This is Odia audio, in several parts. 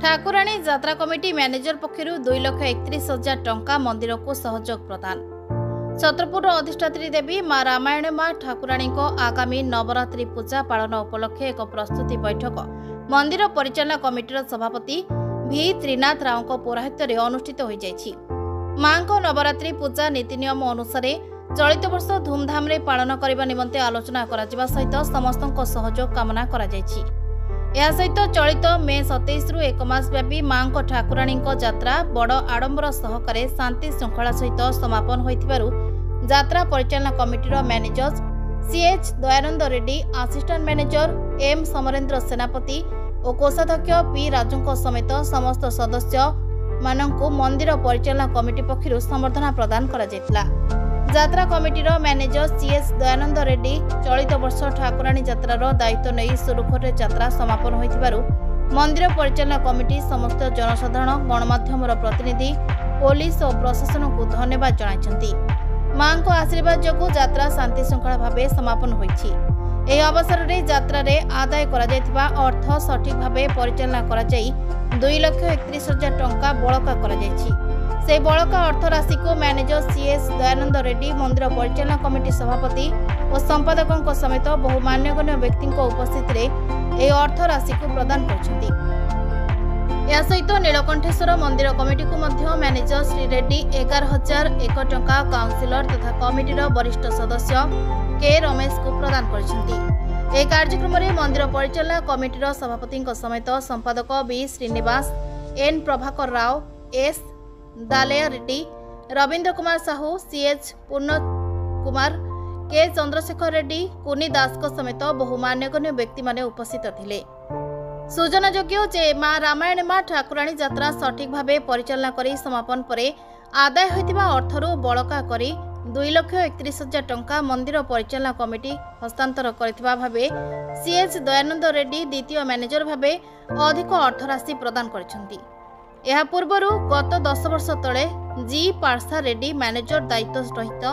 ଠାକୁରାଣୀ ଯାତ୍ରା କମିଟି ମ୍ୟାନେଜର ପକ୍ଷରୁ 2,31,000 ଟଙ୍କା ମନ୍ଦିରକୁ ସହଯୋଗ ପ୍ରଦାନ। ଛତ୍ରପୁରର ଅଧିଷ୍ଠାତ୍ରୀ ଦେବୀ ମା ରାମାୟଣ ମା ଠାକୁରାଣୀଙ୍କ ଆଗାମୀ ନବରାତ୍ରି ପୂଜା ପାଳନ ଉପଲକ୍ଷେ ଏକ ପ୍ରସ୍ତୁତି ବୈଠକ ମନ୍ଦିର ପରିଚାଳନା କମିଟିର ସଭାପତି ଭି ତ୍ରିନାଥ ରାଓଙ୍କ ପୌରାହିତ୍ୟରେ ଅନୁଷ୍ଠିତ ହୋଇଯାଇଛି। ମାଙ୍କ ନବରାତ୍ରି ପୂଜା ନୀତିନିୟମ ଅନୁସାରେ ଚଳିତ ବର୍ଷ ଧୁମଧାମରେ ପାଳନ କରିବା ନିମନ୍ତେ ଆଲୋଚନା କରାଯିବା ସହିତ ସମସ୍ତଙ୍କ ସହଯୋଗ କାମନା କରାଯାଇଛି। ଏହା ସହିତ ଚଳିତ ମେ 27ରୁ ଏକ ମାସ ବ୍ୟାପୀ ମାଙ୍କ ଠାକୁରାଣୀଙ୍କ ଯାତ୍ରା ବଡ଼ ଆଡମ୍ବର ସହକାରେ ଶାନ୍ତି ଶୃଙ୍ଖଳା ସହିତ ସମାପନ ହୋଇଥିବାରୁ ଯାତ୍ରା ପରିଚାଳନା କମିଟିର manager CH Dayananda Reddy, assistant manager M Samarendra Senapati ଓ କୋଷାଧ୍ୟକ୍ଷ ପି ରାଜୁଙ୍କ ସମେତ ସମସ୍ତ ସଦସ୍ୟମାନଙ୍କୁ ମନ୍ଦିର ପରିଚାଳନା କମିଟି ପକ୍ଷରୁ ସମ୍ବର୍ଦ୍ଧନା ପ୍ରଦାନ କରାଯାଇଥିଲା। ଯାତ୍ରା କମିଟିର ମ୍ୟାନେଜର ସିଏଚ୍ ଦୟାନନ୍ଦ ରେଡ୍ଡି ଚଳିତ ବର୍ଷ ଠାକୁରାଣୀ ଯାତ୍ରାର ଦାୟିତ୍ୱ ନେଇ ସୁରୁଖୁରୁରେ ଯାତ୍ରା ସମାପନ ହୋଇଥିବାରୁ ମନ୍ଦିର ପରିଚାଳନା କମିଟି ସମସ୍ତ ଜନସାଧାରଣ, ଗଣମାଧ୍ୟମର ପ୍ରତିନିଧି, ପୋଲିସ ଓ ପ୍ରଶାସନକୁ ଧନ୍ୟବାଦ ଜଣାଇଛନ୍ତି। ମାଙ୍କ ଆଶୀର୍ବାଦ ଯୋଗୁଁ ଯାତ୍ରା ଶାନ୍ତିଶୃଙ୍ଖଳା ଭାବେ ସମାପନ ହୋଇଛି। ଏହି ଅବସରରେ ଯାତ୍ରାରେ ଆଦାୟ କରାଯାଇଥିବା ଅର୍ଥ ସଠିକ୍ ଭାବେ ପରିଚାଳନା କରାଯାଇ 2,31,000 ଟଙ୍କା ବଳକା କରାଯାଇଛି। ସେହି ବଳକା ଅର୍ଥ ରାଶିକୁ ମ୍ୟାନେଜର ସିଏସ୍ ଦୟାନନ୍ଦ ରେଡ୍ଡି ମନ୍ଦିର ପରିଚାଳନା କମିଟି ସଭାପତି ଓ ସମ୍ପାଦକଙ୍କ ସମେତ ବହୁ ମାନ୍ୟଗଣ୍ୟ ବ୍ୟକ୍ତିଙ୍କ ଉପସ୍ଥିତିରେ ଏହି ଅର୍ଥ ରାଶିକୁ ପ୍ରଦାନ କରିଛନ୍ତି। ଏହା ସହିତ ନୀଳକଣ୍ଠେଶ୍ୱର ମନ୍ଦିର କମିଟିକୁ ମଧ୍ୟ ମ୍ୟାନେଜର ଶ୍ରୀ ରେଡ୍ଡି 11,001 ଟଙ୍କା କାଉନସିଲର ତଥା କମିଟିର ବରିଷ୍ଠ ସଦସ୍ୟ କେ ରମେଶଙ୍କୁ ପ୍ରଦାନ କରିଛନ୍ତି। ଏହି କାର୍ଯ୍ୟକ୍ରମରେ ମନ୍ଦିର ପରିଚାଳନା କମିଟିର ସଭାପତିଙ୍କ ସମେତ ସମ୍ପାଦକ B Srinivas, N Prabhakar Rao, S Dalaiah Reddy, Rabindra Kumar Sahu, CH Purna Kumar, K Chandrasekhar Reddy, Kuni ଦାସଙ୍କ ସମେତ ବହୁ ମାନ୍ୟଗଣ୍ୟ ବ୍ୟକ୍ତିମାନେ ଉପସ୍ଥିତ ଥିଲେ। ସୂଚନାଯୋଗ୍ୟ ଯେ ମା ରାମାୟଣ ମା ଠାକୁରାଣୀ ଯାତ୍ରା ସଠିକ୍ ଭାବେ ପରିଚାଳନା କରି ସମାପନ ପରେ ଆଦାୟ ହୋଇଥିବା ଅର୍ଥରୁ ବଳକା କରି 2,31,000 ଟଙ୍କା ମନ୍ଦିର ପରିଚାଳନା କମିଟି ହସ୍ତାନ୍ତର କରିଥିବା ଭାବେ ସିଏଚ୍ ଦୟାନନ୍ଦ ରେଡ୍ଡି ଦ୍ୱିତୀୟ ମ୍ୟାନେଜର ଭାବେ ଅଧିକ ଅର୍ଥରାଶି ପ୍ରଦାନ କରିଛନ୍ତି। ଏହା ପୂର୍ବରୁ ଗତ 10 ବର୍ଷ ତଳେ ଜି ପାର୍ସା ରେଡ୍ଡି ମ୍ୟାନେଜର ଦାୟିତ୍ୱ ସହିତ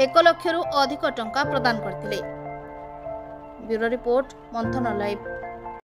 1 ଲକ୍ଷରୁ ଅଧିକ ଟଙ୍କା ପ୍ରଦାନ କରିଥିଲେ। ବ୍ୟୁରୋ ରିପୋର୍ଟ, ମନ୍ଥନ ଲାଇଭ୍।